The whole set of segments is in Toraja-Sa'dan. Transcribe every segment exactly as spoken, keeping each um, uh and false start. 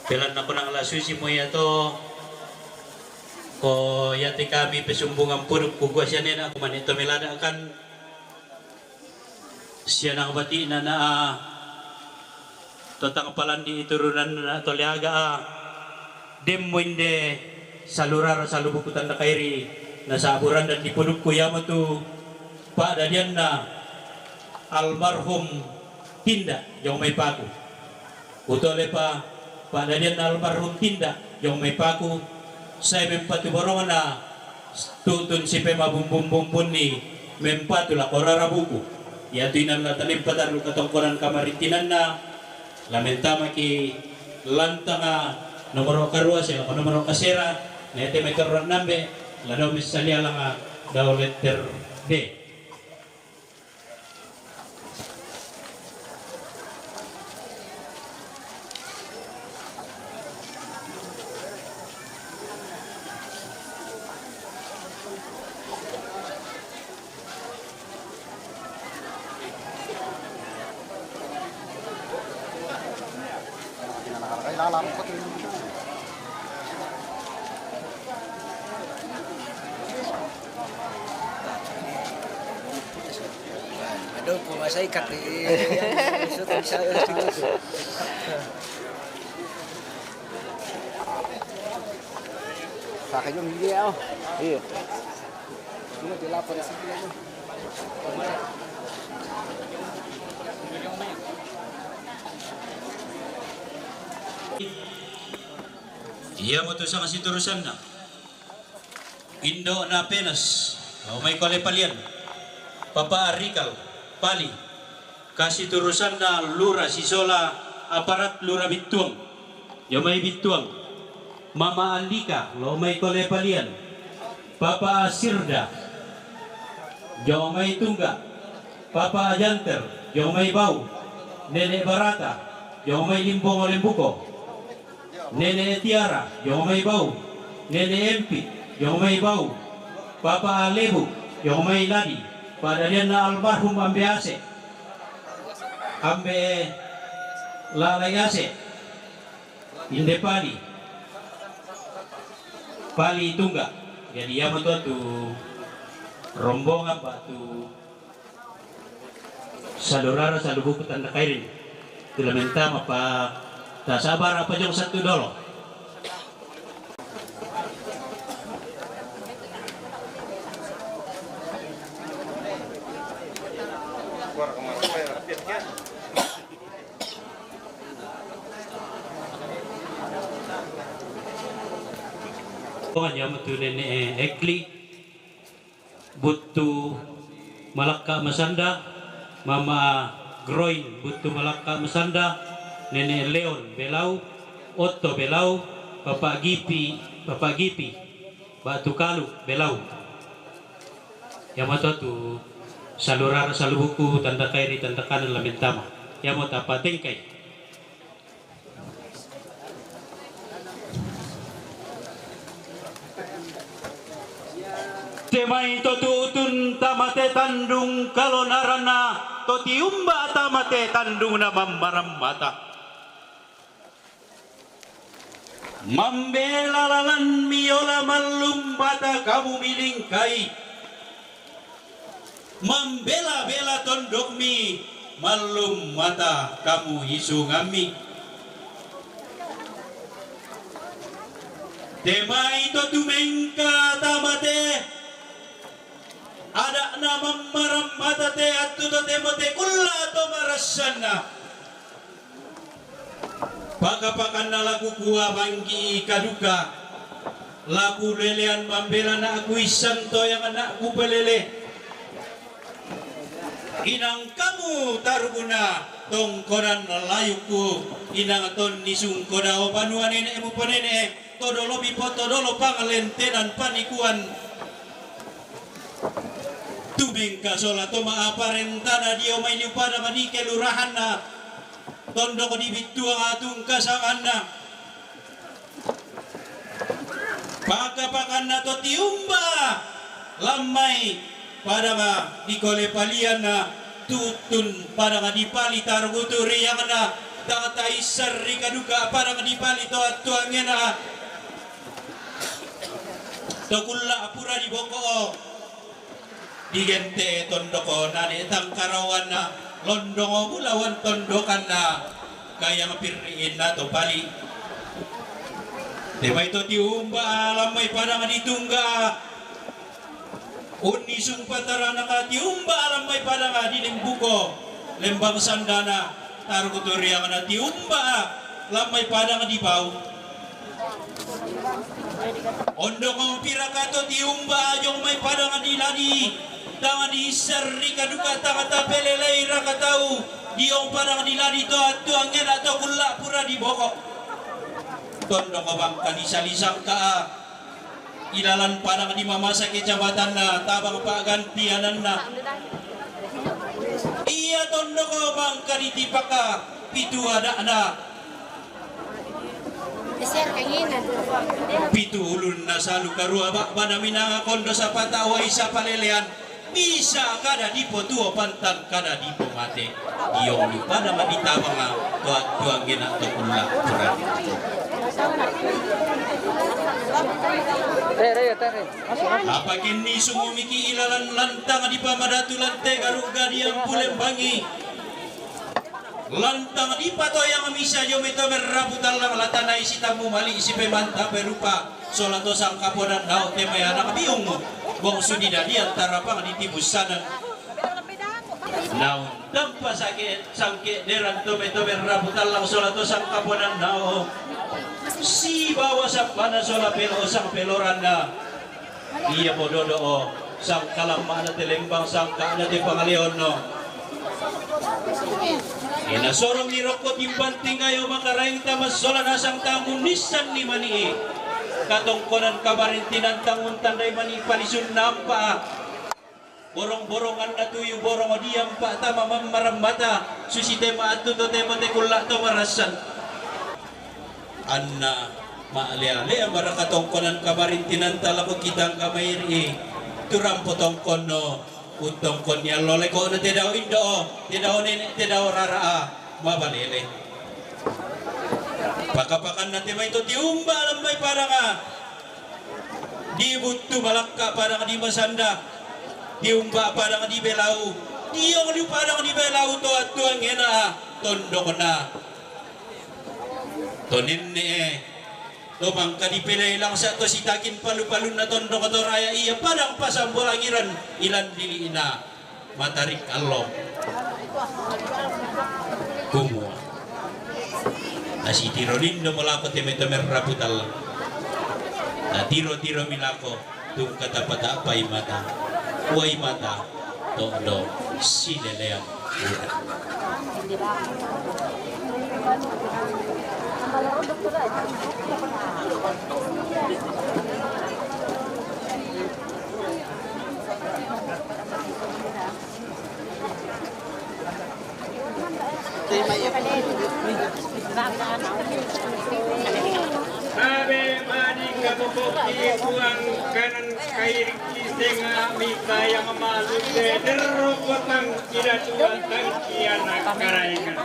Pelan na kunang la susi mo iya to, ko iya ti kami pesumbungan puduk ku gua siya nena ku mani to melada kan. Siya nang bati na na, ah, to tang palan di iturunan na to liaga, ah. Dem mo inde salurara salubuku tanda kairi na saburan dan di puduk ku yamo tu pa dadian na almarhum Tinda jong mai paku. Utole pa, pa dadian na almarhum Tinda jong mai paku, sai mempatu borongan na tutun si pema bumbun-bumbun ni mempatu la korara buku. Iya tu inan la tanem pataru katongkonan kamarintinan na, la mentama ki lantanga nomor karua sela nomor kasera, nete meter nambe, la domes salia langa dau letter D. Aduh, kok masa ikat di sudah bisa. Pakai jom dia, oh. Iya. Cuma dia lapar di sini. Iya, mo tu sanga siturusan na. Indo na Penas, lao mai kole palian. Papa Arikal, Pali. Kasiturusan na Lura Sisola, aparat Lura Bittuang. Jomai Bittuang. Mama Andika, lao mai kole palian. Papa Asirda, jomai Tungga. Papa Ajanter, jomai Bau. Nenek Barata, jomai Limbong Olembuko. Nenek Tiara, jomai Bau. Nenek Empi, jomai Bau. Papa Alebu, jomai Ladi. Padadian na almarhum Ambe Ase. Ambe Lalai Ase. Inde Pali. Pali Tungga. Jadi iya mo tu rombongan batu salurara salubuku tanda kairin. Tula mentama pa tasabar apa jong satu dolo. Pokoknya metu nenek Ekli. Buttu Malakka Masanda, Mama Groin Buttu Malakka Masanda, Nenek Leon Belau, Otto Belau, Bapak Gipi, Bapak Gipi, Batu Kalu Belau. Yamato tu salurara salubuku tanda kairi tanda kanan lamentama. Yamato apa tengkai. Temai to tuutun tamate tandung kalonaranna, to tiumba tamate tandungna mammaram mata. Mambela lalan miola mallum mata kamu milingkai. Mambela-bela tondokmi, mallum mata kamu isungammi. Temai to tumengka tamate, ada'na mammaram mata te attu to temo te kulla to marassanna. Pakapakanna laku kua bangki kaduka, laku lelean mambela na aku issan to yang anakku pelele. Inang kamu taruguna tongkonan layuku, inang tonni sungkoda o banua nene'mu panene, todolo bipo todolo pangalentenan panikuan. Tumengka sola to ma aparentana dio mai niupada manike lurahanna. Tondok di Bittuang atung kasanganna. Pakapakanna to tiumba lammai padanga di kole palianna tutun padanga di pali targuturiangna. Tangata issarrika duka padang dipali to attuangena. To kulla pura diboko. Digente tondoko nane tangkarawanna, londongo bulawan tondokanna, kayang pirriinna to pali. Temai to tiumba lammai padang ditungga. Unni sumpa taranaka tiumba lammai padang dilimbuko lembang sandana, taruku turiangna tiumba lammai padang dibau. Ondoko piraka to tiumba jong mai padang diladi, tang diissarrika duka tang tapelelei raka tau diong padang diladi to attuangena to kulla pura diboko. Tondoko bangka disali sangka ilalan padang di mamasa kecamatanna tabang paggantiananna. Iya tondoko bangka ditipaka pitu adakna. Pitu ulunna salu karua bak bana minanga kondo sapata wai sapalelean. Bisa kada dipotuo pantang kada dipomate. Diong ni padang ditabanga to attuangena to kulla pura. Apakinni sumumiki ilalan lantang dipamadatu lante garu gadiang pulembangi. Lantang dipatoyang misa jo mai to merrapu tallang latanai sitammu mali sipemanta perupa sola to sangkaponan nao temai anak biung bongsu didadian tarapang ditibussanan. Naung tampa sake sangke deran to mai to merrapu tallang sola to sangkaponan nao sibawa sappana sola pelo sang peloranna. Iya pododo o sangkalammana te lembang sangkana te pangaleonno. Ina sorong ni rokko timbang tinggayo makaraing tamassola nasang tamun nissan ni mani katongkonan kamarintinan tangun tandai mani palisun nampa. Borong-boronganna tuyu borong diampa tama mammaram mata susi tema attu to tema te kulla to marassan. Anna ma'lea-lea maraka tongkonan kamarintinanta lako kitang kamairi turampo tongkonno uttongkon ni allo leko na tedao indo tedao nene tedao rara mabalele. Pakapakanna temai to tiumba lammai padanga dibuttu malakka padang di masanda diumba padang di belau diong di padang di belau to attuangena tondokna. To nenne'e to mangka dipelei langsa to sitakin palu-palunna tondok to raya iya padang pasambolangiran ilan dili'na matarik allo. Kumua nasitiro lindo melako teme-teme raputal. Natiro-tiro milako tungka tapa-tapai mata wai mata tondo silelean. Abe mani kabubuki puang kanan kairi kisenga mita yang malu de derro kotang kira tuan tangki anak karaingan.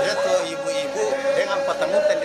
Iya to ibu-ibu dengan patangunten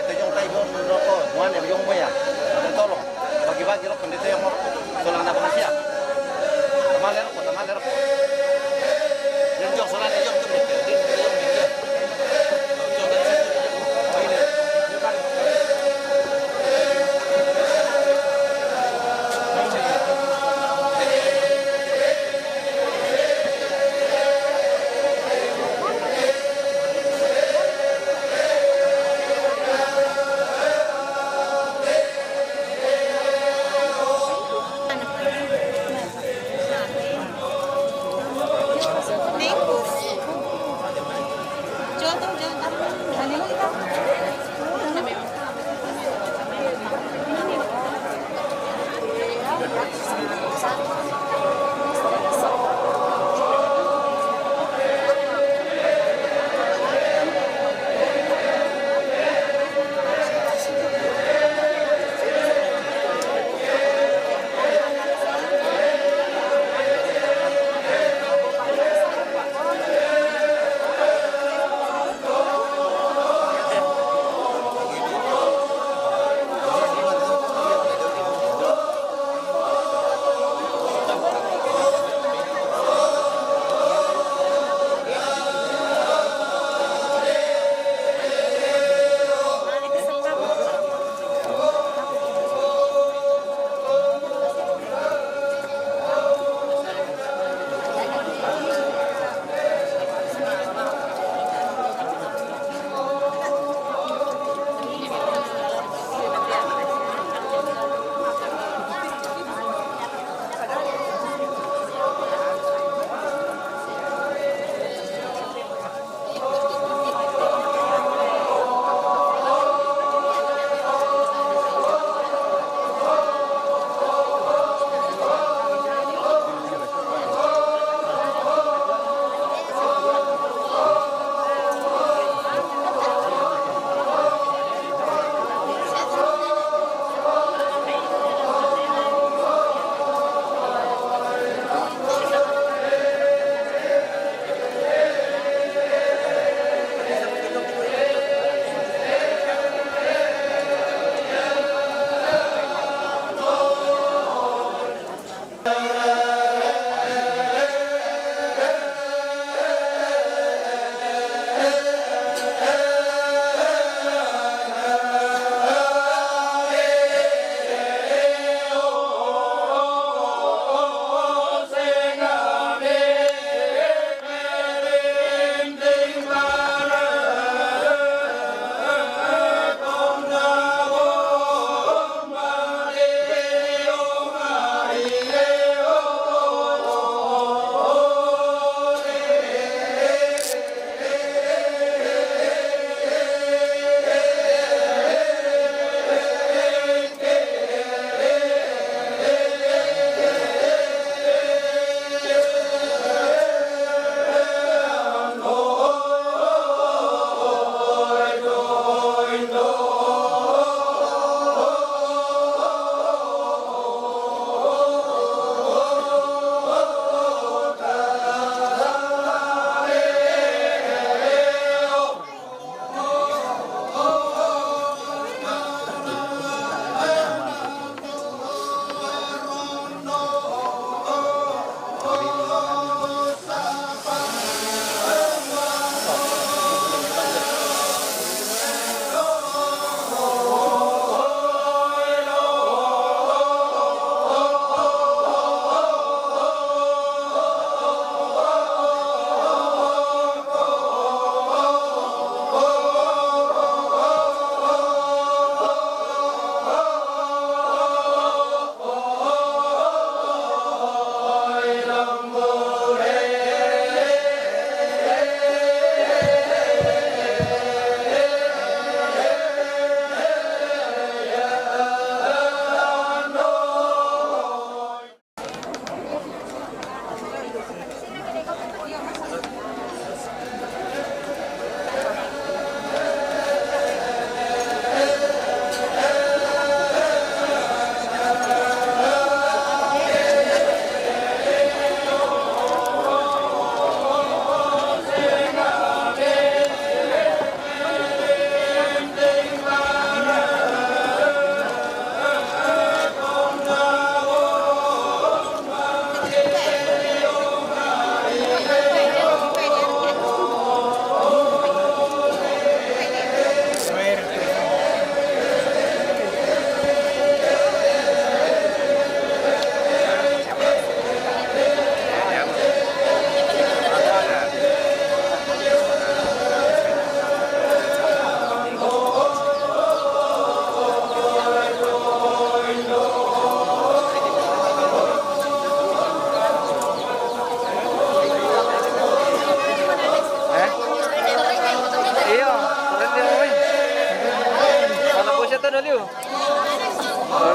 Daliu.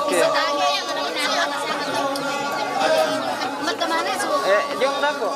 Oke. Eh, jom nako.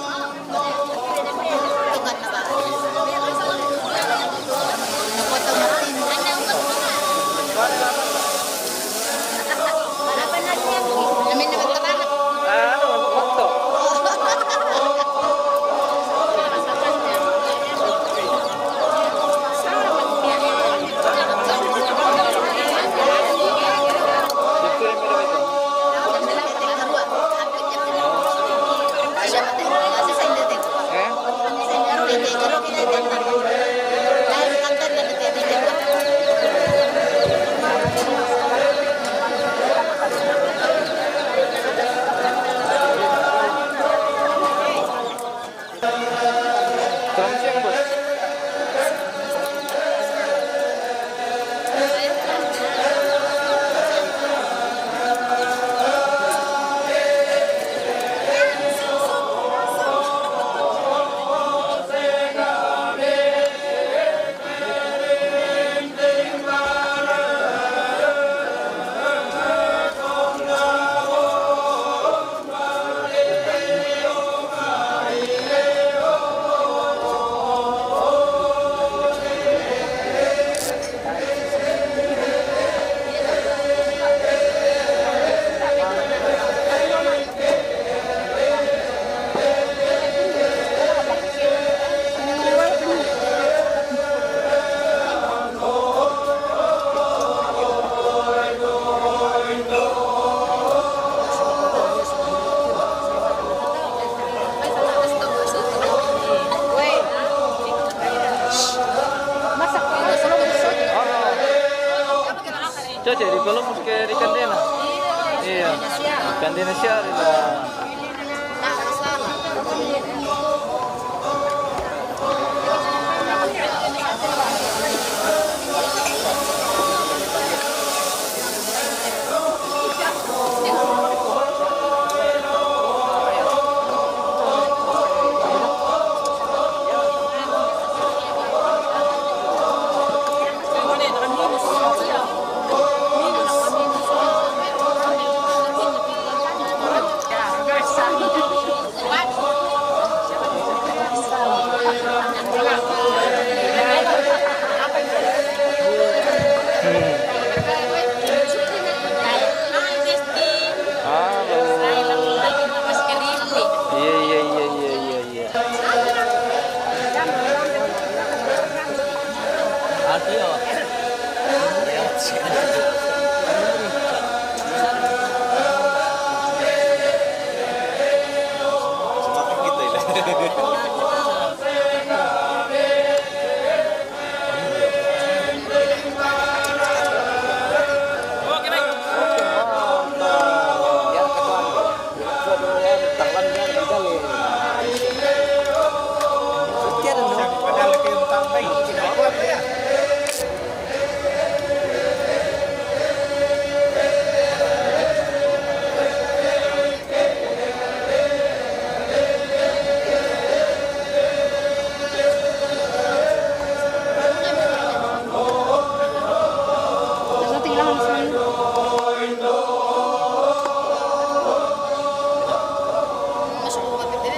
Caca, di Columbus ke di Candena? Iya. Candena Siar itu. Iya, iya, iya, iya, iya, iya. Aku yo. Semakin kita ini.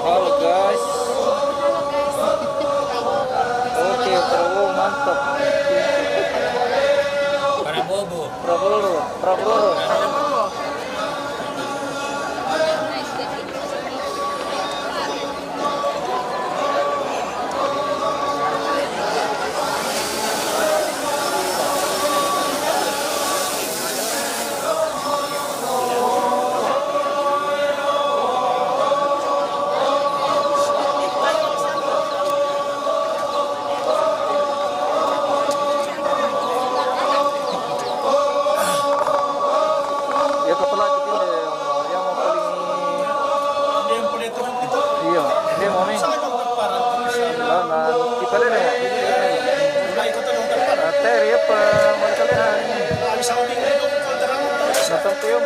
Halo guys. Oke, Prabowo mantap. Prabowo. Prabowo, Prabowo. Ya, kepala kita yang, yang paling, iya, dia mau main. Nah, nah, kita lihat ya. Nah, Terry apa? Mau kita lihat ini. Nonton film.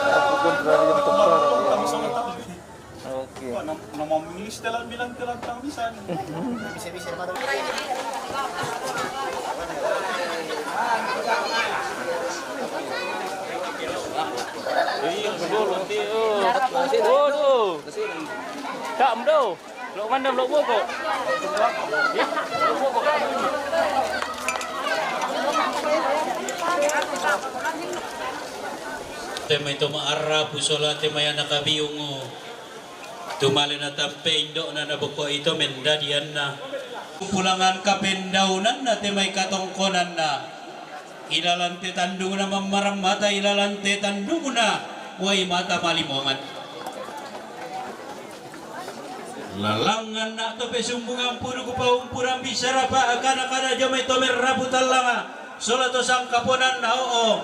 Aku pun terlalu yang tukar. Oke. Wah, nam-, nama English telah bilang telah tahu di sana. Bisa-bisa baru. Amdo, lo mandam lo boko. Temai to maarra pusola temai anak abiungu. Tumale na tampe indokna na boko ito mendadianna. Pulangan kapendaunanna temai katongkonanna. Ilalan te tandungna mammaram mata, ilalan te tandungna wai mata malimongan. Lalangan na to pesumbungan puduku paumpuran bisara pa akana-kana jamai to merrapu tallanga sola to sangkaponanna, oo.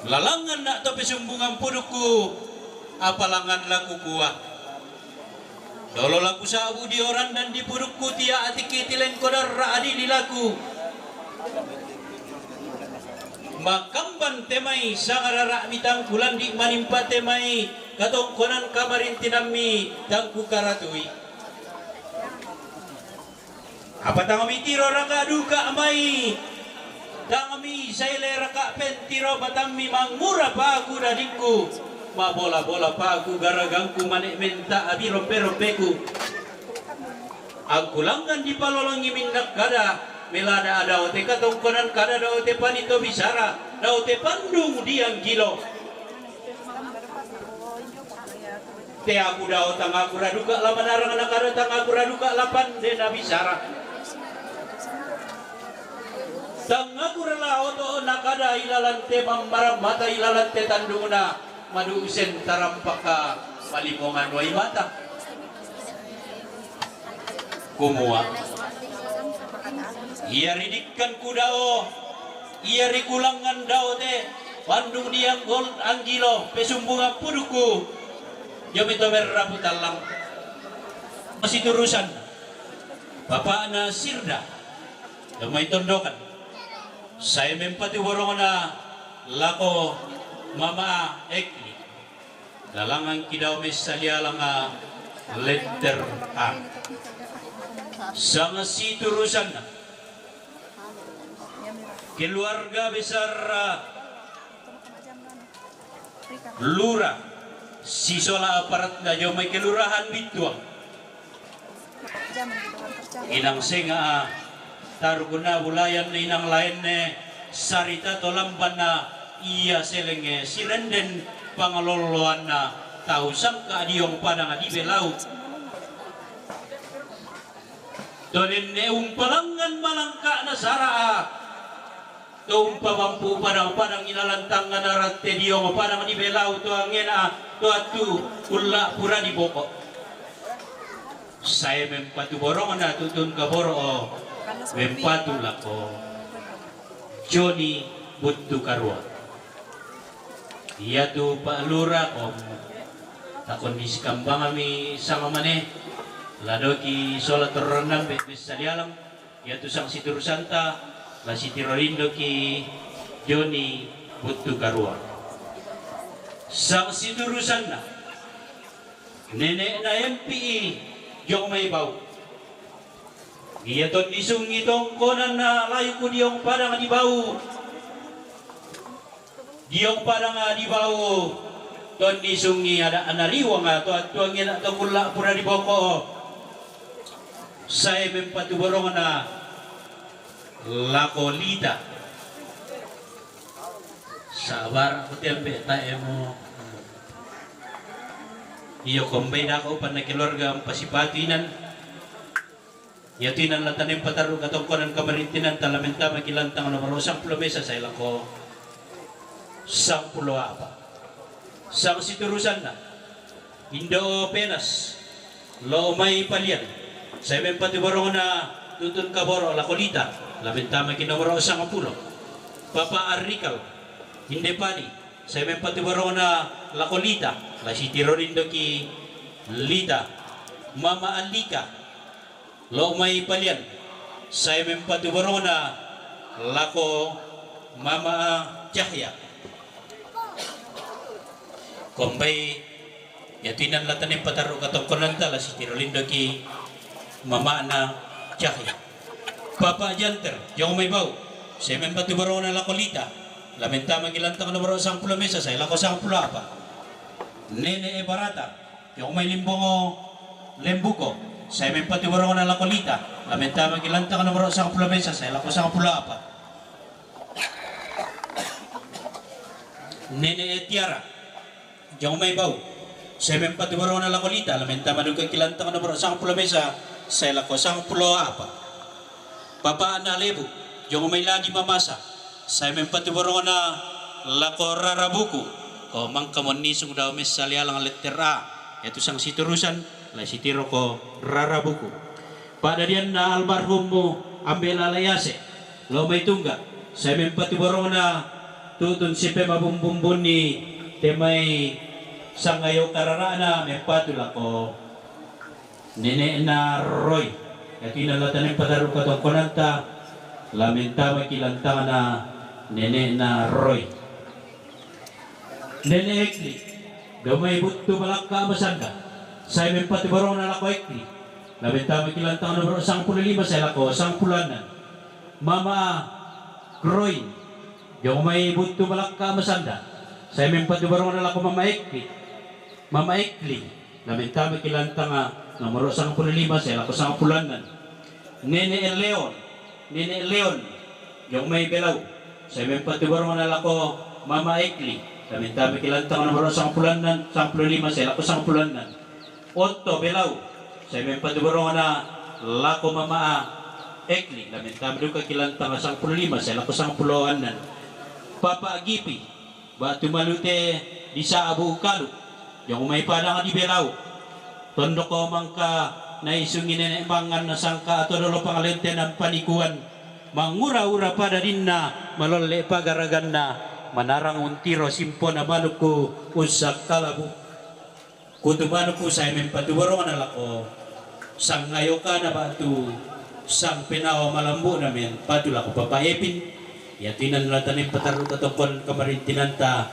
Lalangan na to pesumbungan puduku apalangan laku kua. Dolo laku sabu dio randan di pudukku tia atiki tilengko darra adili laku. Makamban temai sangarara mitangku landi manimpa temai katongkonan kamarintinammi tangku karatui. Apa tangami tiro raka duka mai. Tangami saile raka pentiro batammi mangura paku dadingku. Mabola-bola paku garagangku mane menta abi rompe-rompeku. Angkulangan dipalolongi minnak kada melada adao te katongkonan kada dao te panito bisara dao te pandung diang gilo. Te aku dao tangaku raduka la manarang nakada tangaku raduka la pande na bisara. Tangaku rela oto nakada ilalan te mammaram mata ilalan te tandungna madu usen tarampaka malimongan wai mata. Kumua. Ia ridikkan ku dao, ia rikulangan dao te, pandung dianggol anggilo, pesumbungan puduku, jomi to merrapu tallang. Masiturusan, bapakna Sirda, domai tondokan. Sai mempati borongna lako mama Ekli. Lalangan kidao messalialanga letter A. Sanga siturusanna. Keluarga besar Lura sisola aparatna jomai kelurahan Bittuang. Inang senga tarukuna bulayan inang laenne sarita to lambanna ia selenge sirenden pangaloloanna tau sangka diong padang di belau. To nenne umpalangan malangka na saraa. To umpamampu padang-padang ilalan tangga naratte diong padang di belau to angena to attu ulla pura di boko. Sae mempatu borongna tutun kaboro o mempatu lako Joni Buttu Karua. Iatu Pak Lura kom takon di sikambangami sama mane ladoki sola torronnambe bessa di alam. Iatu sang siturusanta la sitiro rindoki Joni Buttu Karua. Sang siturusanna nene'na empi'i jong mai bau. Ia tonni sungi tongkonanna layuku diong padang di bau. Diong padang di bau tonni sungi ada anariwang to attuangi na to kulla pura di boko. Sae mempatu borongna lako Lita. Sabar aku tempe taemu. Iyo kombai dako panna keluarga pasipatu inan. Iatu inan la tanempa tarru katongkonan kamarintinan tala mentamaki lantang nomoro sangpulo mesa sae lako sangpulo apa. Sang siturusanna Indo Penas lo mai palian. Sae mempatu borongna tutun kaboro lako Lita la mentamaki nomoro sangpulo. Papa Arrikal Inde Pali. Sae mempatu borongna lako Lita la sitiro rindoki Lita. Mama Alika lo mai palian. Sae mempatu borongna lako Mama Cahya. Kombai iatu inan la tanempa tarru katongkonanta la sitiro rindoki mamana Cahya. Papa Janter jong mai bau. Sae mempatu borongna lako Lita la mentamaki lantang nomoro sangpulo mesa sae lako sangpulo apa. Nene' e Barata, jong mai Limbongo Lembuko, sae mempatu borongna lako Lita, la mentama ki lantang nomor sangpulo mesa, sae lako sangpulo apat. Nene' e Tiara, jong mai Bau, sae mempatu borongna lako Lita, la mentama duka ki lantang nomor sangpulo mesa, sae lako sangpulo apat. Papa'na Lebu, jong mai Ladi Mamasa, sae mempatu borongna lako Rarabuku, ko mangka mo nisung dao mesa lialang letter A, yaitu sang siterusan, la sitiro ko Rarabuku. Pa'dadianna almarhum Ambe Lala Yase, lao mai Tungga, sae mempatu borongna tutun sipe mabumbumbunni te mai sangayo karara'na mempatu lako Nene'na Roy. Yati na la tanem pataru katongkonanta, la mentama ki lantangna Nene'na Roy. Nene' Ekli, dao mai Buttu Balakka Masanda, sae mempatu borongna lako Ekli, la mentama ki lantang nomor sangpulo lima, sae lako sangpulo annan. Mama Groin, jong mai Buttu Balakka Masanda, sae mempatu borongna lako Mama Ekli, Mama Ekli, la mentama ki lantang nomor sangpulo lima, sae lako sangpulo annan. Nene' Leon, Nene' Leon, jong mai Belau, sae mempatu borongna lako Mama Ekli, la mentama ki lantang nomor sangpulo annan, sangpulo lima, sae lako sangpulo annan. Otto Belau, sae mempatu borongna lako Mama Ekli, la mentama duka ki lantang sangpulo lima, sae lako sangpulo annan. Papa Gipi, batu malute di Sa'abu Ukalu, jong mai Padang di Belau. Tondoko mangka naisungi nene' mangan na sangka atau dolo pangalente nan panikuan, mangura-ura pa'dadinna, malolle pagaraganna, manarang untiro simpona manukku usakkalabu. Kutu manukku sae mempatu borongna lako sangayokana batu sang penawa malambu'na mempatu lako Papa Epin. Yati na la tanem pataru katongkonan kamarintinanta,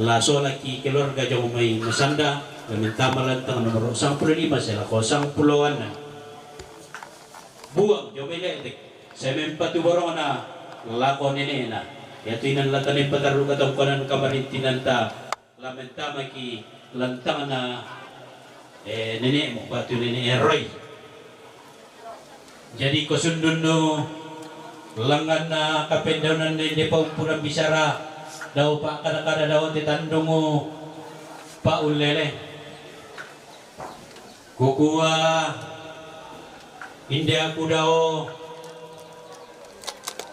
la solaki keluarga jong mai Masanda, la mentama lantang nomor sangpulo lima, sae lako sangpulo annan. Buang jong mai Le'tek, sae mempatu borongna lako nene'na. Yati na la tanem pataru katongkonan kamarintinanta, la mentama ki lantangna, eh, nene'mu batu Nene' Roy. Jadi ko sundunnu lengnganna kapendaunan nende paumpunan bisara, dao pa'kada-kada dao te tandungu pa'ullele. Kukua, inde aku dao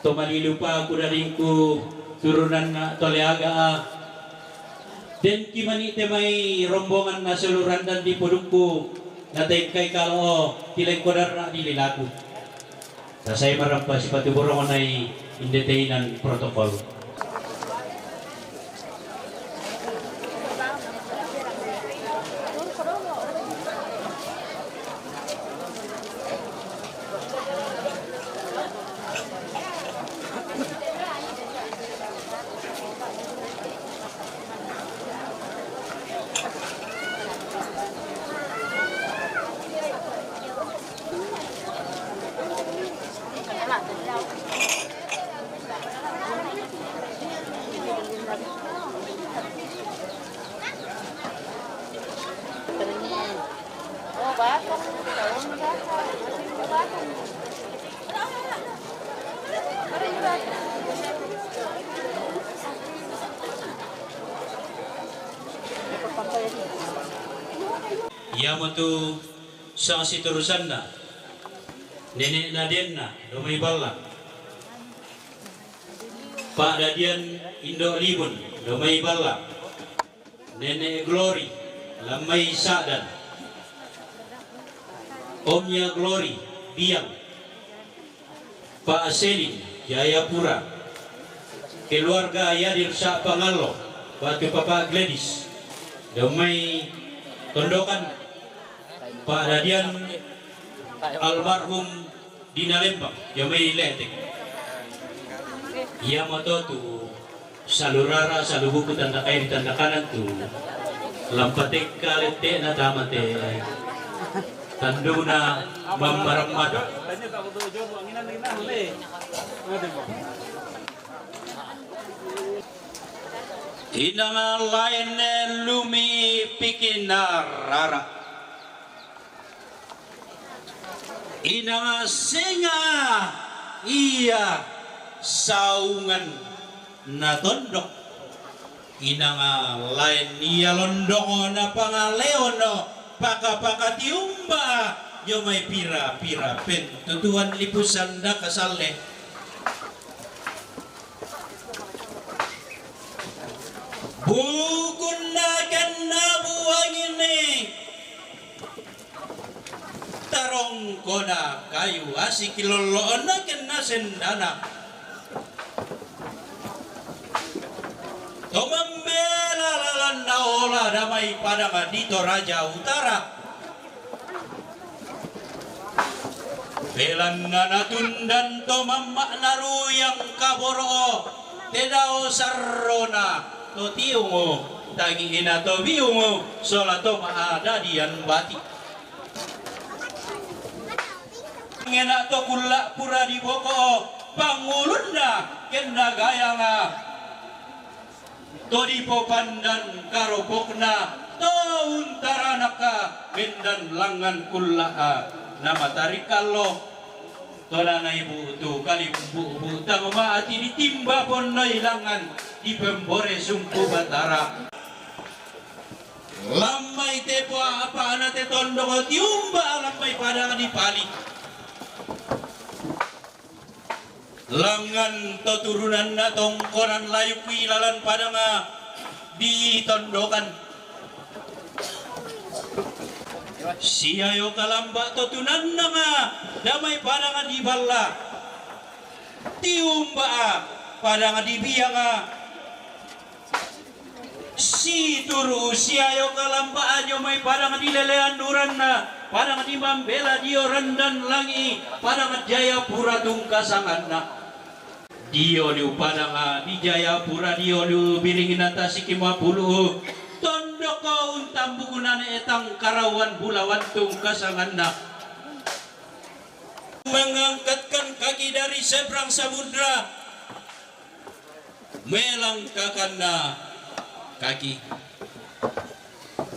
to malilupa aku dadingku, turunanna to Leaga'a. Den ki mani te mai rombongan na solurandan di podukku, na tengkai kalo tilengkodarna di lilaku. Tasai marampa sipatu borongna i inde teinan protokol. Iyamotu sang siterusanna, Nene'na Denna, dao mai Balla. Pa'dadian Indo' Limun, dao mai Balla. Nene' Glory, la mai Sa'dan. Omnya Glory, Biang. Pa' Selin, Jayapura. Keluarga Yadir Sa' Pangallo, batu Papa Gladys, dao mai Tondokan. Pa'dadian almarhum Dina Lembang, dao mai Le'tek. Iyamoto tu salurara, salubuku tanda kairi tanda kanan tu lampatekka lette'na tama te tanduna mammaramma. Inang laen lumi pikinarara. Inang senga ia saungan na tondok. Inang laen ia londongo na pangaleono pakapakatiumba jo mai pira-pira pentutuan lipusan dakasalle. Bukunna kenna buang ini tarongkona kayu asik lolloonna kenna sendana. To mambela lalanna ola damai padang di Toraja Utara. Belanna natundan to mammakna ruyang kaboro, tedao sarrona to tiungu, tangi'na to biungu, sola to ma'adadian bati. Ngena to kulla pura diboko, pangulunna kenna gayanga. To dipopandan karopokna to untaranakka mendan langngan kulla'a na matarikallo. Tona naibu tu kalimbu'bu tang ma'ati ditimba ponnoi langngan dipembore sumpu Batara. Lammai tepo apa'na te tondoko tiumba lammai padang dipali. Langngan to turunanna tongkonan layuk ilalan padanga ditondokan. Siayo kalamba to tunannanga damai padanga diballa. Tiumba padanga dibianga. Situru siayo kalamba ajo mai padang di lelean uranna, padang di mambela dio randan langi, padang Jayapura tungkasanganna. Dio liu padang di Jayapura dio liu biringna tasiki mapulu, tondoko untambukunane etang karawan bulawan tungkasanganna. Mengangkatkan kaki dari seberang samudra, melangkahkanna kaki.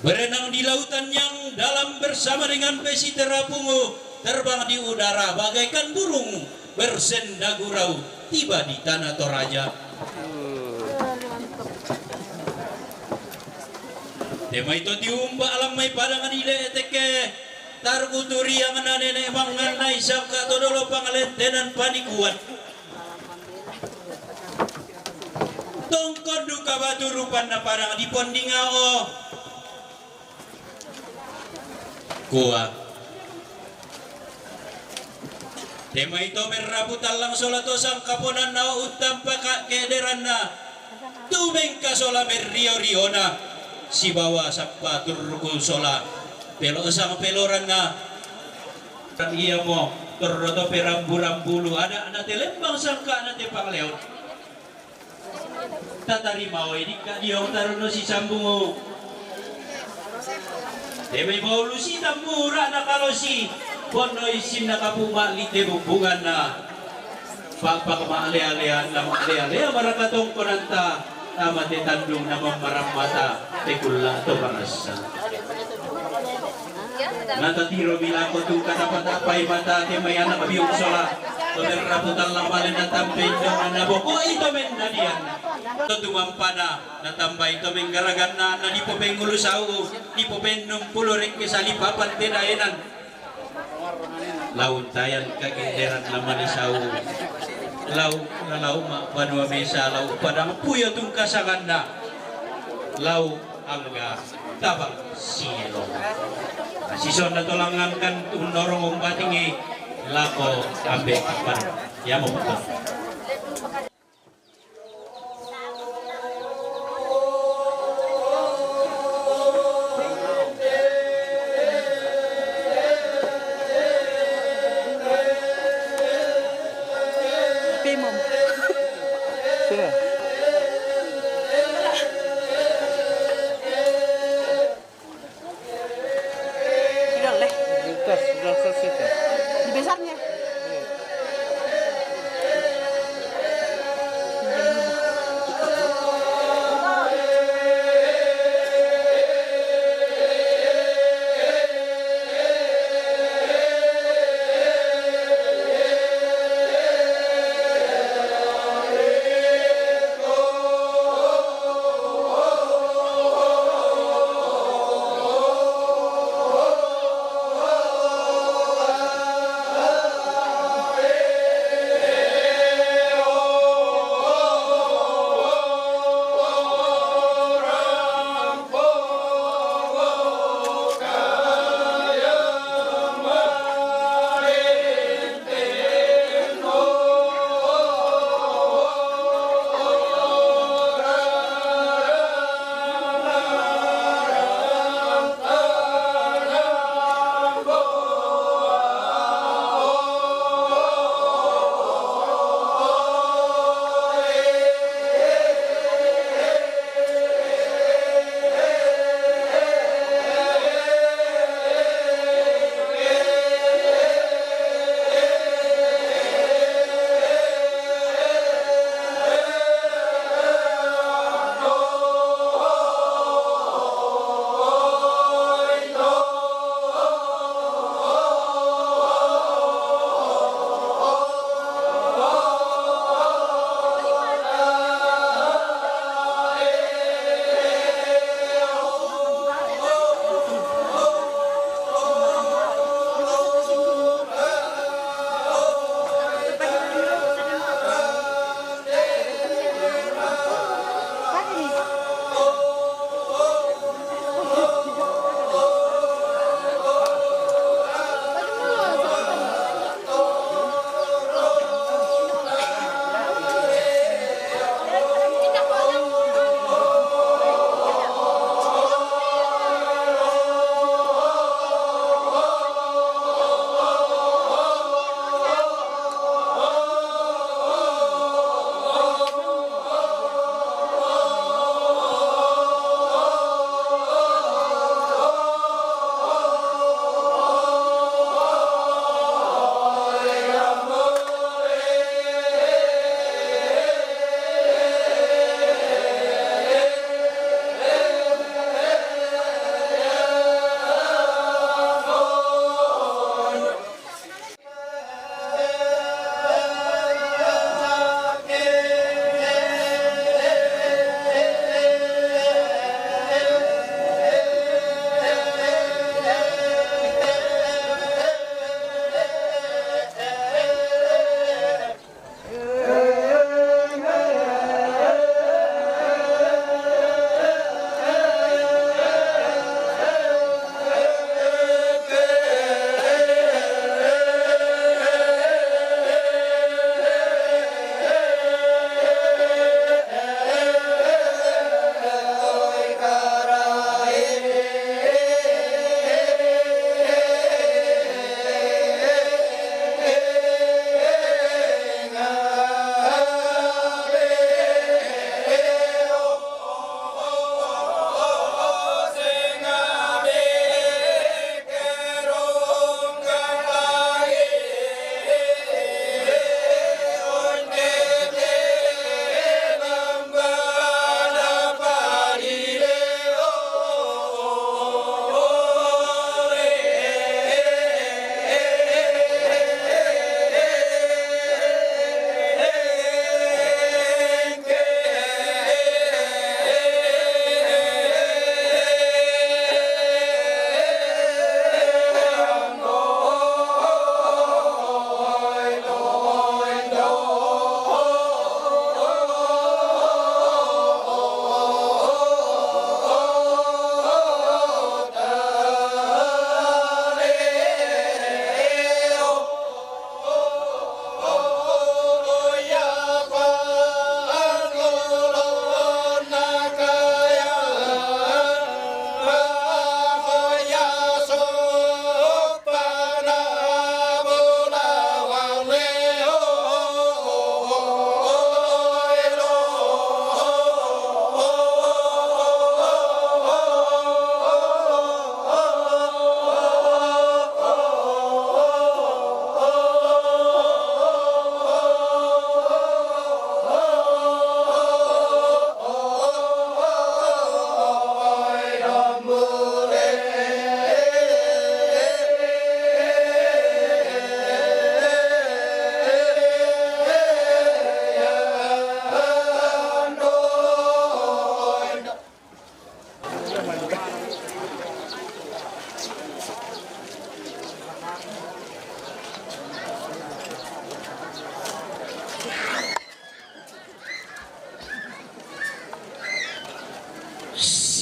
Berenang di lautan yang dalam bersama dengan besi terapung, terbang di udara bagaikan burung bersenda gurau, tiba di tanah Toraja. Temai to tiumba alam mai padang di le'teke, targuturiang na nenek mangan nai sangka to dolo pangalentenan panikuan. Tongkon duka batu rupanna padang di pondingao. Kua. Temai to merrapu tallang sola to sangkaponanna o untampa ka kederanna. Tumengka sola merrio-riona. Sibawa sappa turruku sola pelo sang peloranna. Kan iamo torro to perambu-rambulu ada na te lembang sangka na te pangleon. Tatarima oi dikka diong tarono sisambungu. Temai baulu sitambura na kalosi. Ponno isinna kapuma lite bubunganna. Papa ma'lea-lea na ma'lea-lea maraka tongkonanta. Tama te tandung na mammarang mata te kulla to parassa. Natatiro milako tu katapa-tapai mata temai anak biung sola. Pemerrapu tallang male na tampe indoanna bokoi to mennadian. To tumampana na tambai to menggaraganna na dipopengulu sau, dipopennung pulo rekke salipapan te daenan. Lau untayan kagenderan na mane sau. Lau, lau ma banua mesa, lau padang puyo tungkasanganna. Lau angga tabang sielo. Sisonna tolangankan tunorong umbatingi lako ambe pan. Ya mau betul. Pimum. Sini. Sudah leh. Sudah, sudah selesai. Di besarnya.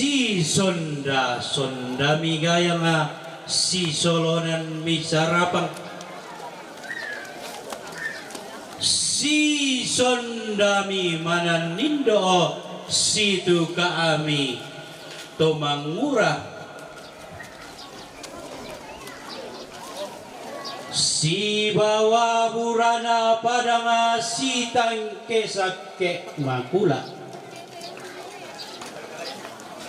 Sisonda-sondami gayang, sisolonan misarapang, sisondami manannindo, situka ami to mangura. Sibawa burana padang sitangke-sangke makula.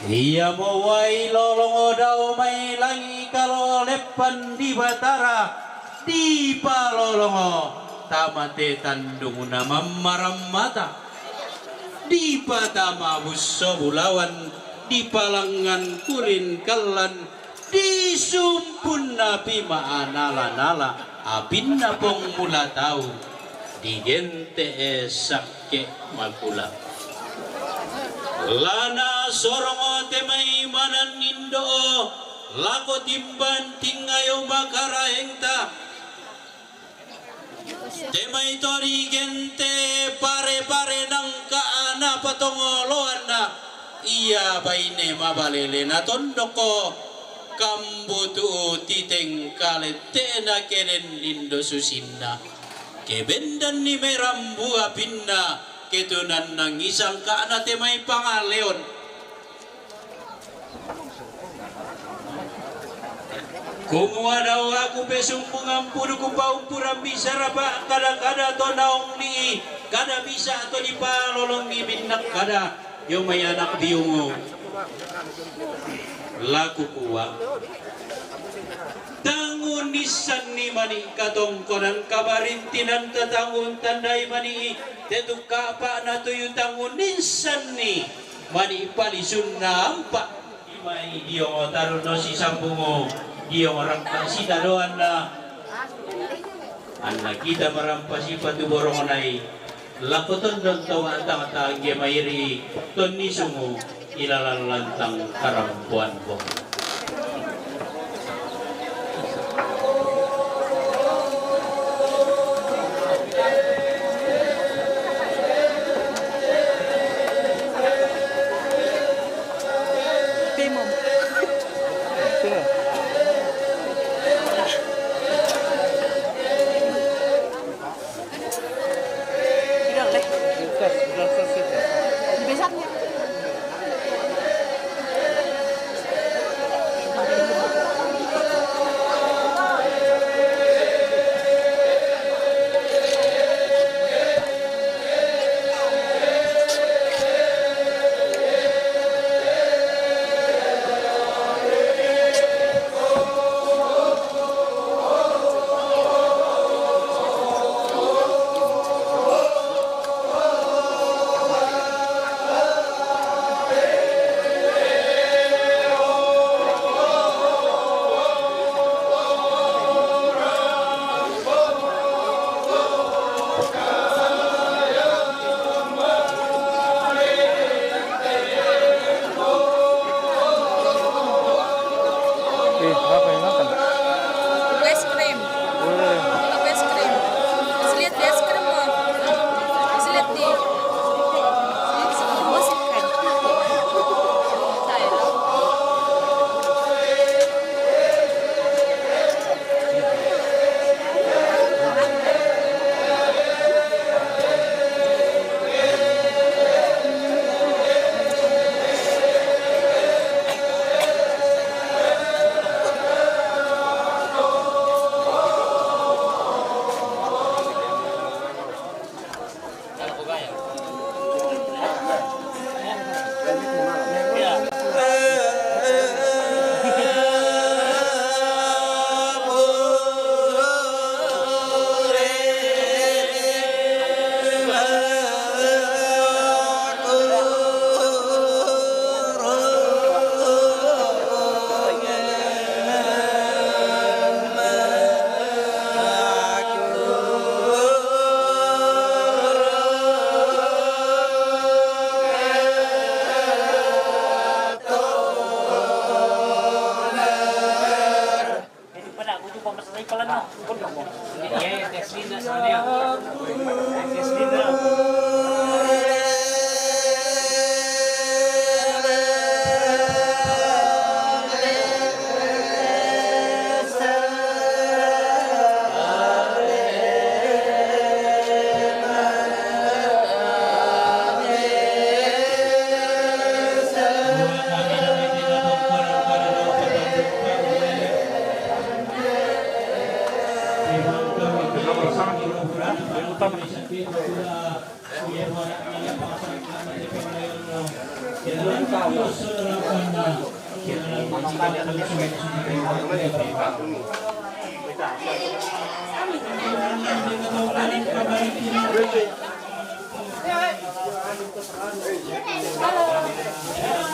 Iamo uai lolongo dao mai langi kalo leppan di Batara, dipalolongo tama te tandungna mammarammata, dipatama busso bulawan, dipalangngan kulin kallan, disumpunna pima anala-nala, apinna pong mula tau, digente e sakke makula. Lana sorong te mai manannindo, lako timban tingayo makarahengta. Te mai to digente pare-pare nangka ana patongoloanna, ia baine mabalele na tondokko kambutu titeng kalette'na ke den lindo susinna, ke bendanni merambua pinna, ke tunannangi sangka'na te mai pangaleon. Kumua dao aku pesumbungan pudu kupaumpuran bisara pa kada-kada to naung ni kada bisa to dipalolongi minnak kada io mai anak biungu. Laku kua tangun nissanni mani katongkonan kabarintinan tatangun tandai mani tetu kapa na tuyu tangun nissanni mani palisunna ampa. Imai dio taruno sisambungo dio rangka sitadoanna. Anna kita marampa sipatu borongonai lako tondon to watang tangge mairi tonni sungu ilalan lantang karampuan bong.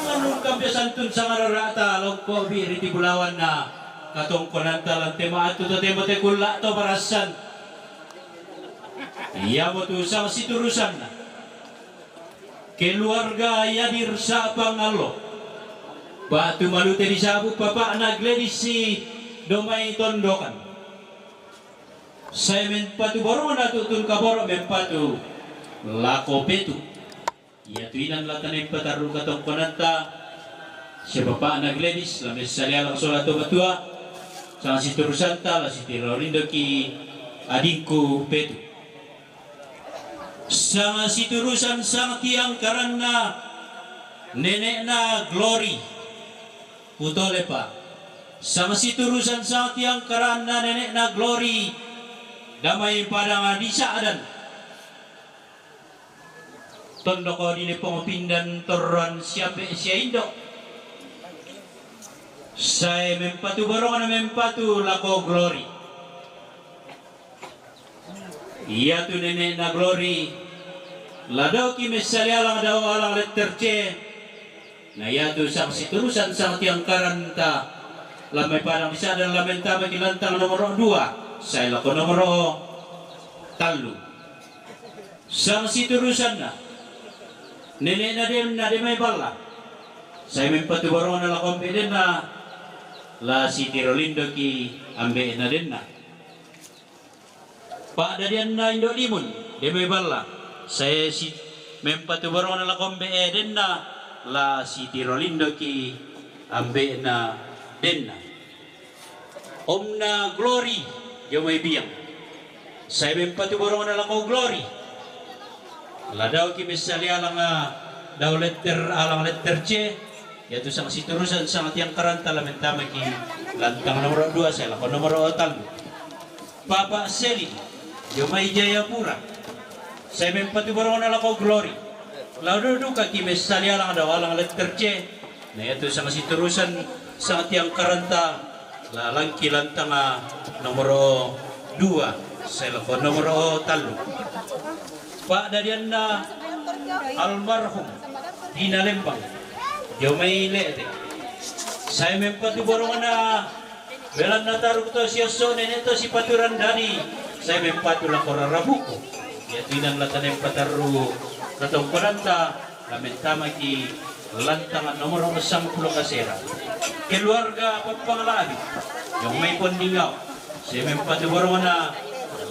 Manungkam biasantun sangarara'ta longko' bi ri tibulawanna katongkonanta lan te ma'atu totemo te kulla' to parassan. Iamotu sangsiturusanna keluarga Yadir Sa'pangallo, ba'tu malute disa'bu papa'na Gladys si Domai Tondokan. Sae mempatu borongna tu'tun kaboro' mempatu lako Petu. Iatu inan la tanai patarru katongkonanta, sia bapa'na Gladys, la messalialang sola to matua, sangsiturusanta la sitiro rindoki adingku Petu. Sangsiturusan sangtiangkaranna nene'na Glory, Putolepa. Sangsiturusan sangtiangkaranna nene'na Glory, Damai Padang di Sa'dan. Tondoko di Lepong Pindan torroan siambe' sia indo'. Sae mempatu borongna mempatu lako Glory. Iatu nene'na Glory la daoki messalialang dao alang letter C. Na iatu sangsiturusan sangtiangkaranta la mai Padang di Sa'dan la mentamaki lantang nomoro dua sae lako nomoro tallu. Sangsiturusanna nene'na denna Demai Balla. Sae mempatu borongna lako ambe' denna la sitiro lindoki ambe'na denna. Pa'dadianna Indo' Limun, Demai Balla. Sae si mempatu borongna lako ambe' denna la sitiro lindoki ambe'na denna. Omna Glory, Jomai Biang. Sae mempatu borongna lako Glory. La daoki messalialang dao letter alang letter C. Iatu sangsiturusan sangtiangkaranta la mentamaki lantang nomoro dua sae lako nomoro tallu. Papa Selin, Jomai Jayapura. Sae mempatu borongna lako Glory. La dudukaki messalialang dao alang letter C. Na iatu sangsiturusan sangtiangkaranta la langki lantanga nomoro dua sae lako nomoro tallu. Pa'dadianna almarhum Dina Lembang, Jomai Le'te. Sae mempatu borongna belanna taruk to siasso nene' to sipaturan dadi, sae mempatu lako rarabuku. Iatu inan la tanai patarru katongkonanta la mentamaki lantang nomoro sangpulo kasera. Keluarga Pappangalabi, Jomai Pondingao. Sae mempatu borongna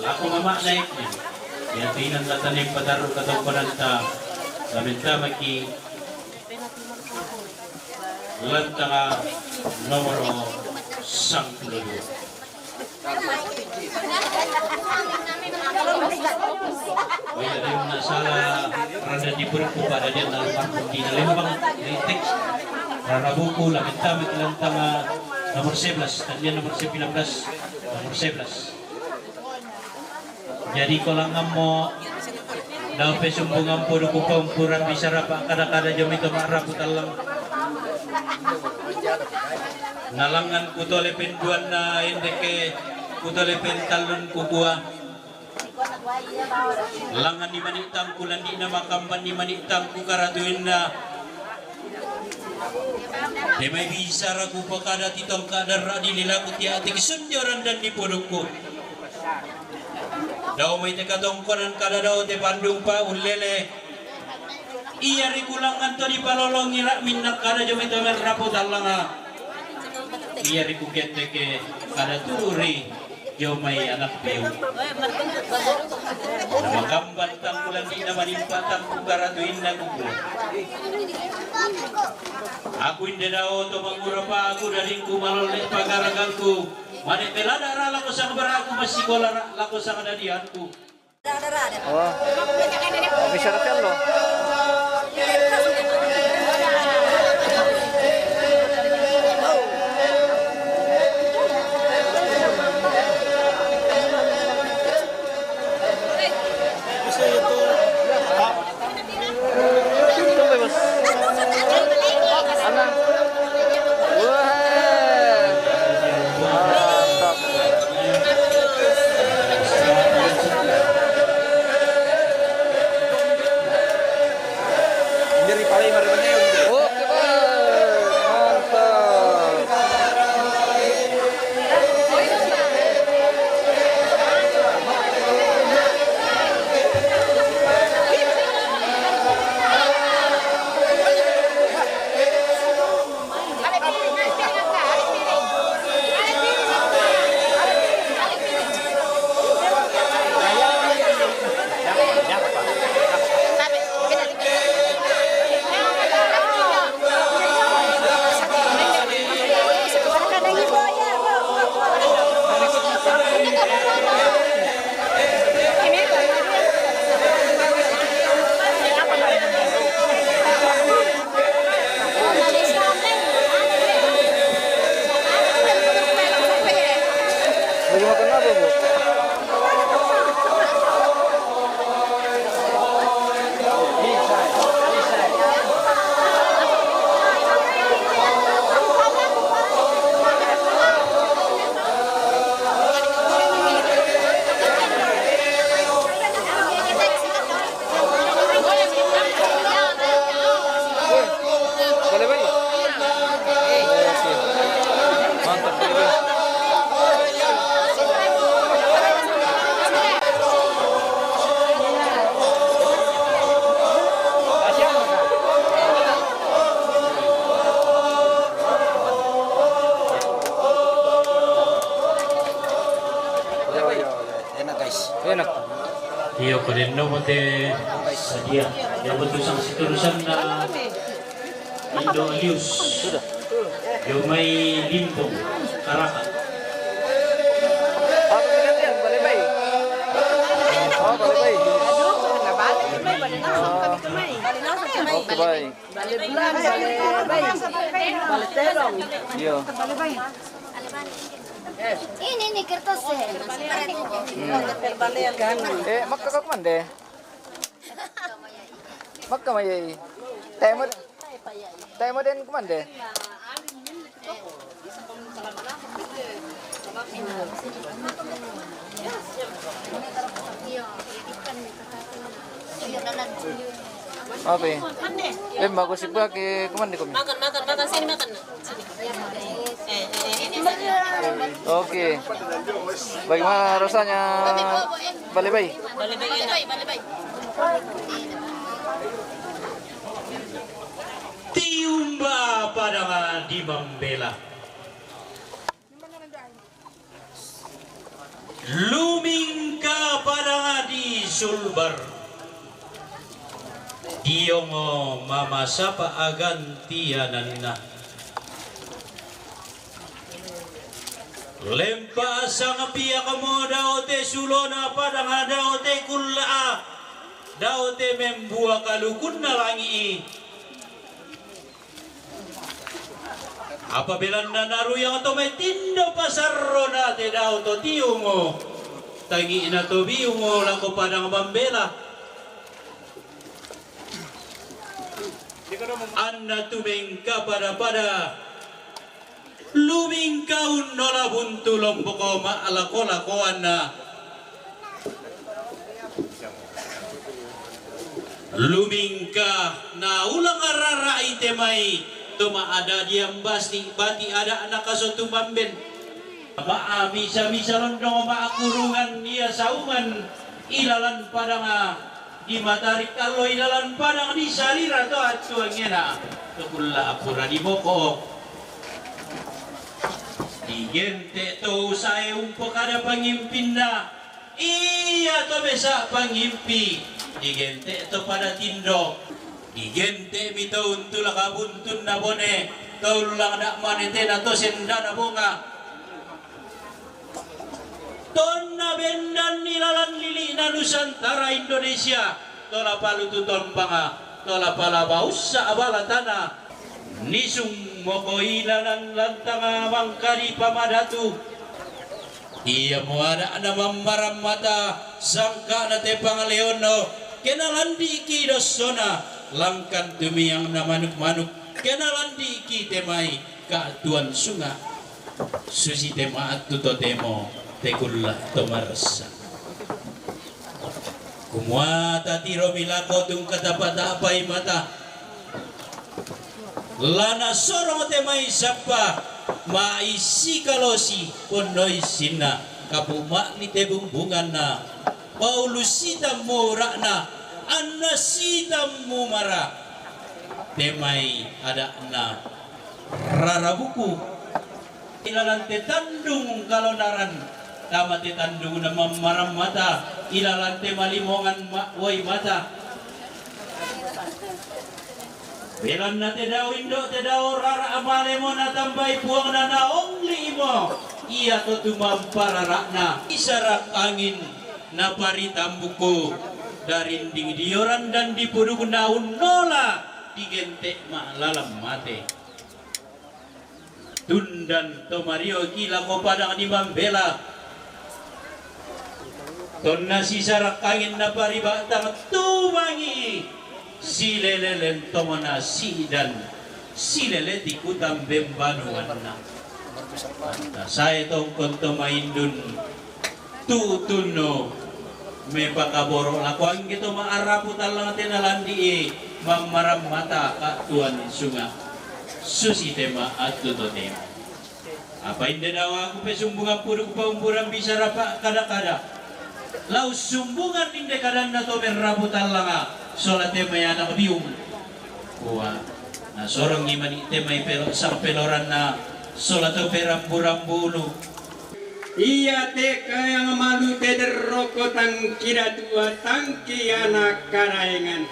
lako mama'na Ekmen. Iatu inan la tanai patarru katongkonanta la mentamaki lantanga nomoro sangpulo dua. Iya, dai na sala randa di perku pada dia na almarhum Dina Lembang, di teks. Rarabuku la mentamaki lantanga nomor sebelas, tadian nomor sembilan belas, nomor sebelas. Jadi ko langngammo dao pesumbungan podu kupompuran bisara pa'kada-kada jomai to ma'rapu tallang. Na langngan kutolepen duanna endeke kutolepen tallun kukua. Langnganni mani' tangku landi'na makambanni mani' tangku karatuinna. Te mai bisara kupokada ti tongka' darra' di lilaku tiati kisunjo randanni podukku. Dao mai te katongkonan kada dao te pandung pa ullele. Iya ri kulangngan to dipalolongi ra' minna kada jomai to merrapu tallanga. Iya ri kuketteke kada turu ri jomai anak piu. Namakamban tangku landi'na manimpa tangku karatuinna kuku. Aku inde dao to mangura pa aku dadingku malolle pagaragangku. Mane pelada ra' lako sang beraku massikola ra' lako sang dadianku. Oh. Bisa ra' tello. Padenno mo te sadia, ya betul sang siturusan na Indo Lius. Yo mai limpong karaka. Apa gantian? Balai bai. Oh, balai bai. Aduh, nabalik mai, balik langsung kami tu mai. Balik langsung kami. Oke, bai. Balik bulan, balik bai. Balik terong. Iyo. Balik bai. Ini nih kertas eh. Eh, makka ka kumande? Makka mayai. Tema tema den kumande? Apa? Eh, bagus sih pakai kumande kumi. Makan, makan, makan, sini makan. Oke. Bagaimana rasanya? Balai bai. Tiumba padanga di Mambela. Lumingka padanga di Sulbar. Diongo mama sapa agantiananna. Lempa sangapia kamo daote sulona padanga daote kulla daote membua kalukunna langi. Apa belanna naruyang to mai tindo pasarro na te dao to tiungo. Tangi'na to biungo lako padang Mambela. Anna tumengka pada-pada lumingka unnola buntu lomboko ma'lako-lakoanna. Lumingka naulang rara'i te mai to ma'ada diambasi bati ada'na kaso tumamben. Ma'amisa-misa londong ma'kurungan ia sauman ilalan padanga di matarik allo ilalan padang di sarira to attuangena to kulla apura di boko. Digente to usae umpokada pangimpinna. Iya to besa pangimpi, digente to pada tindo, digente mi to untula kabuntunna bone, to ullang da mane tena to sendana bonga. Tonna bendan ni lalan lili na Nusantara Indonesia, tola palutu tombanga, tola pala baussa abala tana. Nisung moko ilanan lantanga mangkali pamadatu. Iya muada na mammaram mata sangka na te pangaleonno kena landiki dossona langkan tumiang na manuk-manuk kena landiki te mai ka tuan sunga. Susi te maattu totemo te kulla to marassa. Kumua tatiromi lako tungka tapa-tapai mata. Lana sorong te mai sappa maisi kalosi ponnoi sinna kapuma'ni te bumbunganna paulu sitammu ra'na anna sitammu mara te mai ada'na rarabuku. Ilalan te tandung kalonaran tama te tandung na mammaram mata ilalan te malimongan ma wai mata. Belanna te dao indo te dao rara amalemo na tambai puangna na ongli'imo ia to tumampa rara'na isarak angin na paritambuku darinding dioran dan dipuduk na unnola digente ma'lalam mate. Tundan to marioki lako padang di Mambela. Tonna sisarak angin na paribatang tumangi silelelen tomona sidan silele ti kutamben banuanna. Sae tongkon to maindun tu'tunno mepakaboro lako angge to ma'arapu tallang te nalandi'i mammaram mata ka'tuan sunga. Susi te ma'attu totemo. Apa inde dao aku pesumbungan puduk paumburan bisara pa'kada-kada. Lau sumbungan inde kadanna to merrapu tallanga sola te mai anak biung. Kua nasorongi mani te mai pelo sang peloranna sola to perambu-rambu ulu. Iya te kayang malu te derroko tangki datua tangki anak karaengan.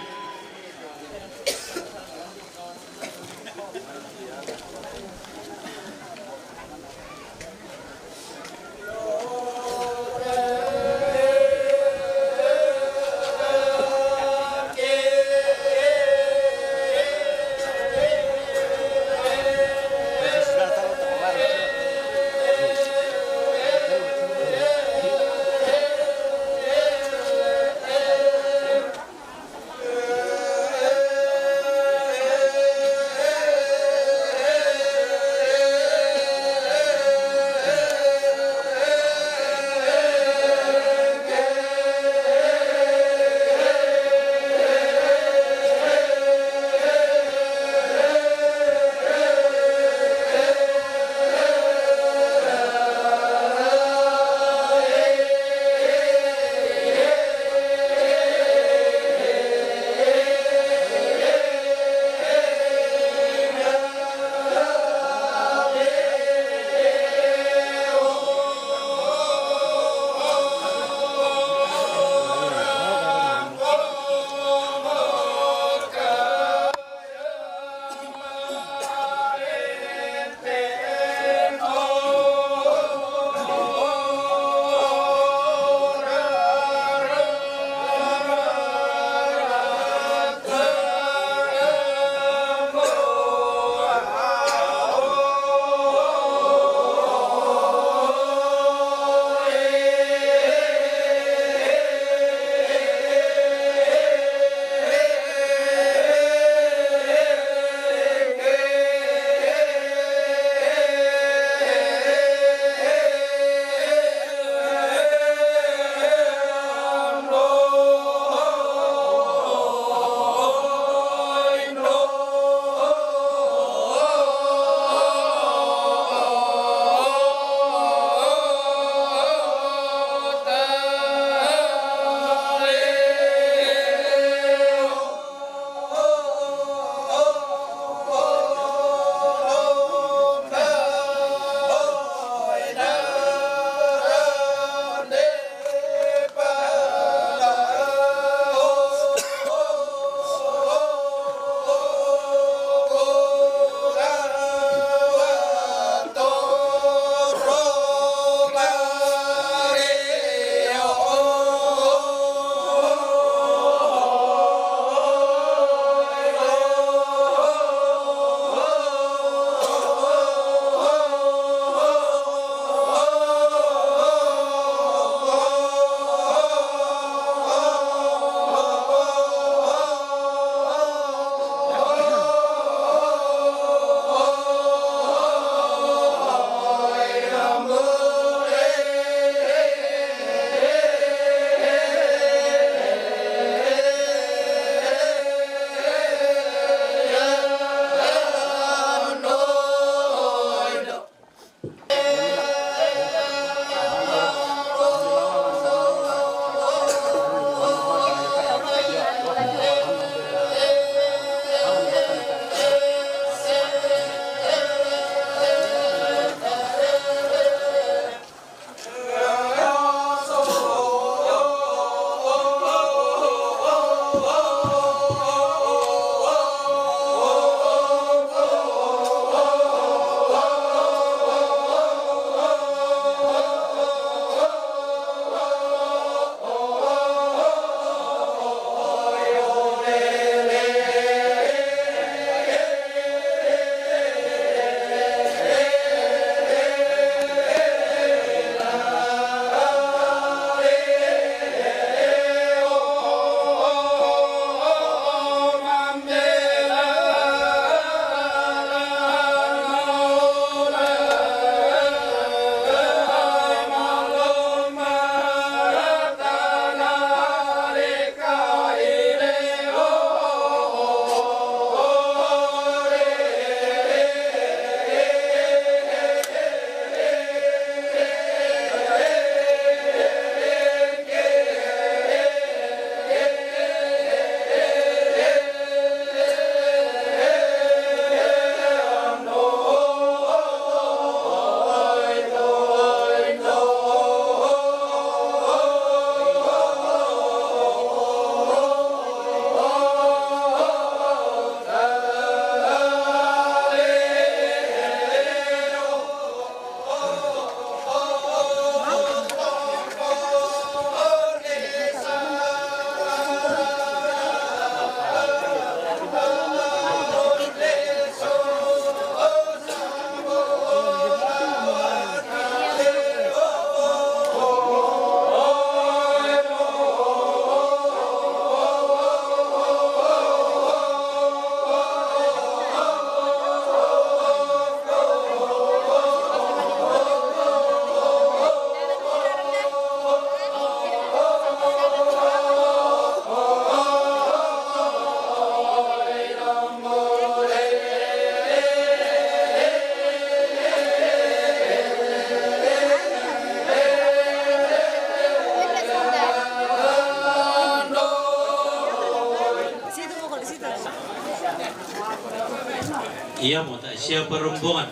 Iya mo ta siya parumbungan.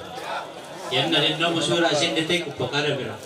Yan na rin na mo sura sin detek ko pakada bira.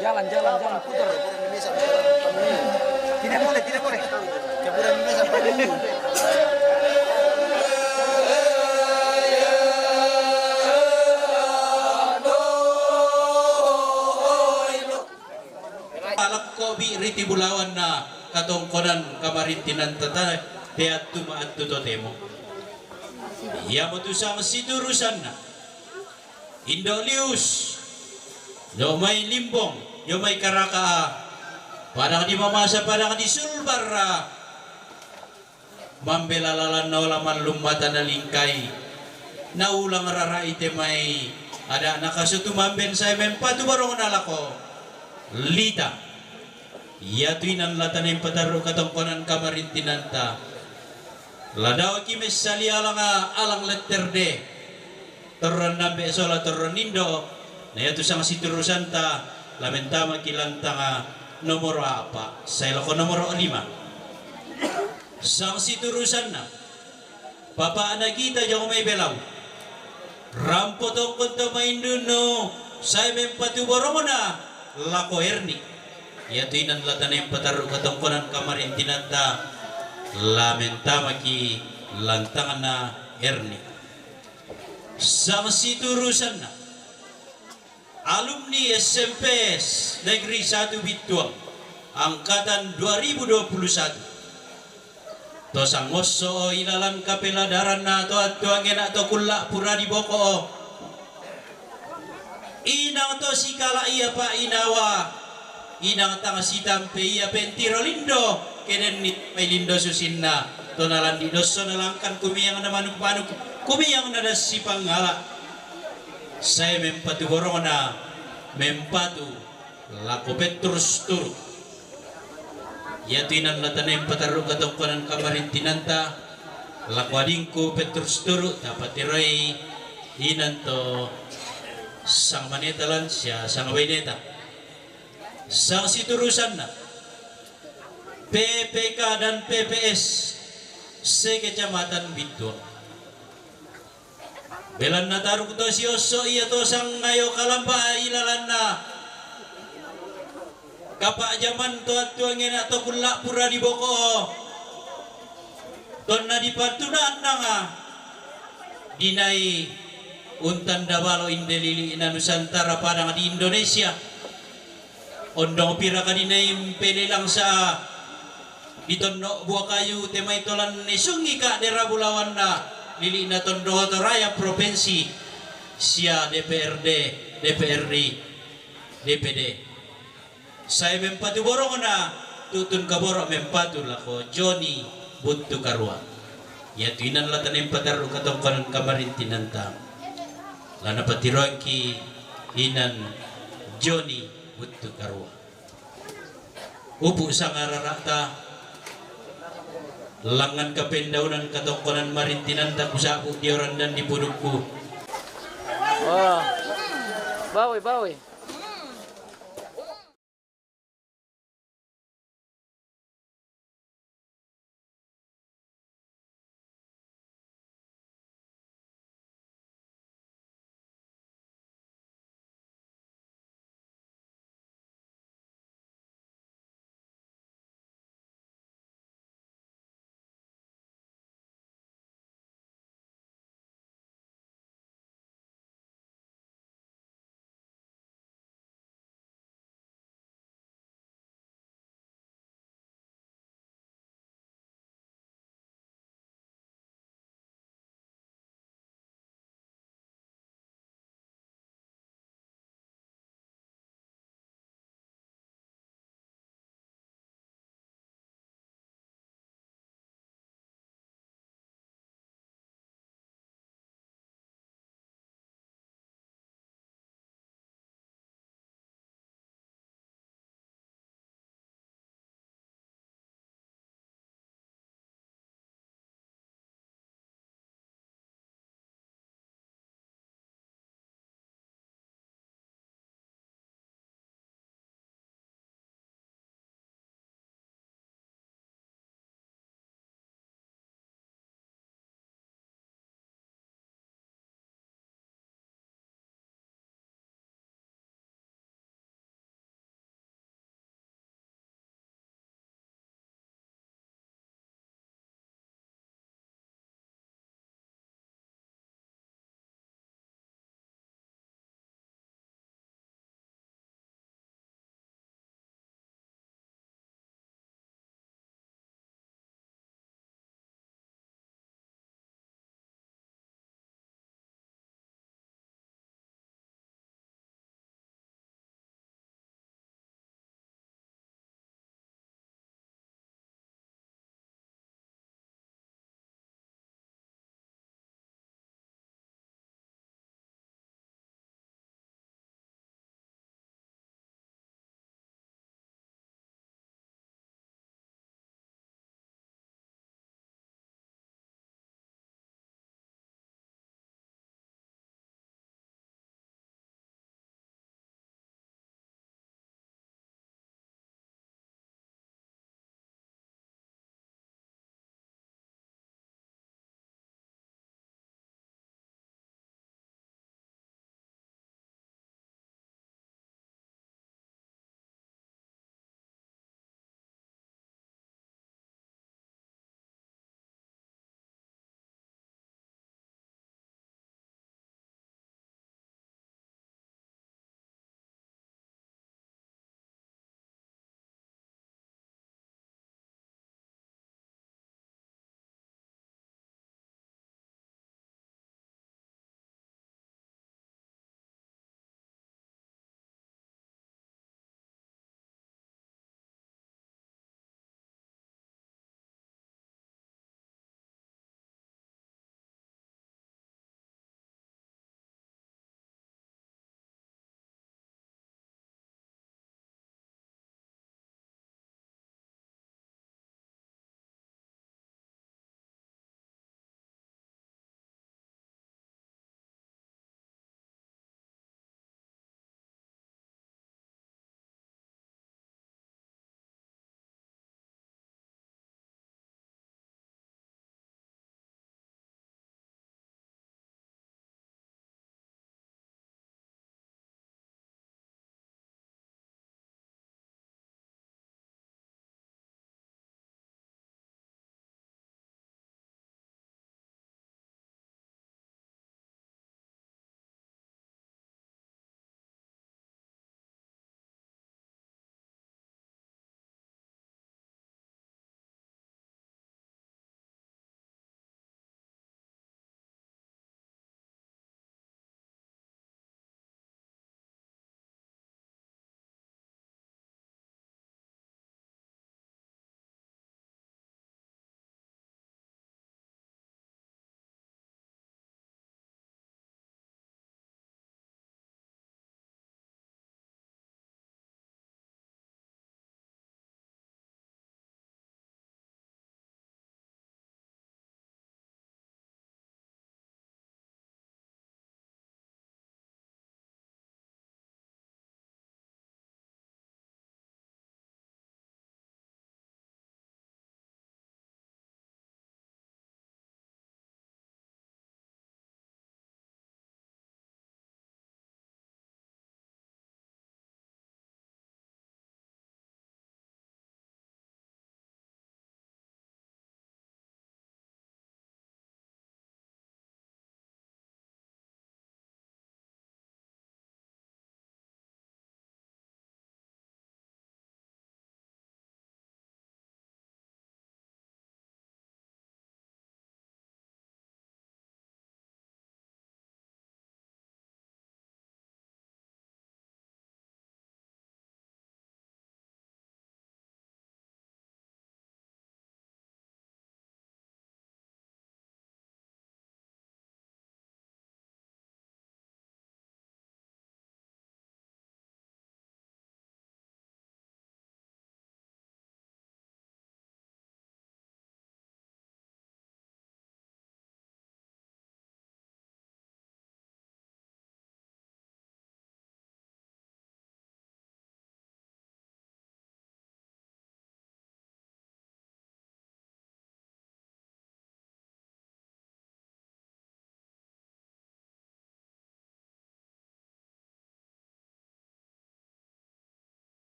Jalan, jalan, jalan, putar. Tidak boleh, tidak boleh. Jalan, Lakko' bi' ri timulawanna katongkonan kamarintinanta, teattu ma'attu totemo. Iamotu sangsiturusanna. Indo' Lius, dio mai Limbong, dio mai Karaka'a, padang di Mamasa, padang di Sulbarra, mambela lalanna ola mallummata nalingkai, naulang rara'i te mai, ada' nakaso tumamben sae mempatu borongna lako Lita. Iatu inan la tanai patarru' katongkonan kamarintinanta. La daoki messali alanga alang letter de. Torron nambe' sola torron indo'. Na iatu sangsiturusanta la mentamaki lantanga nomoro apa', sae lako nomoro lima. Sangsiturusanna, Papa'na Gita jang mai Belau. Rampo tongkon to maindu'nu, sae mempatu borongna lako Erni. Iatu inan la tanai patarru' katongkonan kamarintinanta, la mentamaki lantangna Erni. Sangsiturusanna, alumni S M P Negeri Satu Bittuang, angkatan dua ribu dua puluh satu. To sangosso'o ilalan kapeladaranna to attuangenna to kulla' pura diboko'o. Inang to sikala' ia pa'inawa. Inang tang sitampe ia pentiro lindo, kedenni mai lindo susinna, tona landi dosso nalangkan kumiang na manuk-manuk, kumiang na dassi pangala. Sai mempatu borongna, mempatu lako Petrus Turu. Ia tu inan la tanaim patarru katongkonan kamarintinanta, lako adingku Petrus Turu, tapatiroi inan to sang maneta lan sia sang baineta. Sang siturusanna, P P K dan P P S se-Kecamatan Bittuang. Belanna taruk to siosso ia to sangayo kalamba ilalanna. Kapa jaman to attuang ena to kulla pura diboko. Tonna dipatuna annanga dinai untanda balo inde lili na Nusantara padang di Indonesia. Ondong pira kadinai mpelelang sa di Tondok Buah Kayu temai tolan nesungi ka dera bulawanna lili na Tondok Toraya provinsi sia D P R D, D P R D, D P D. Sai mempatu borongna, tutun kaboro mempatu lako Joni Buttu Karua. Ia tu inan la tanaim patarru katongkonan kamarintinanta, la napatiroangki inan Joni Buttu Karua. Upu sangararata, langan kapendaunan katongkonan marintinanta kusabu di orandan di pudukku. Oh. Bawi, bawi.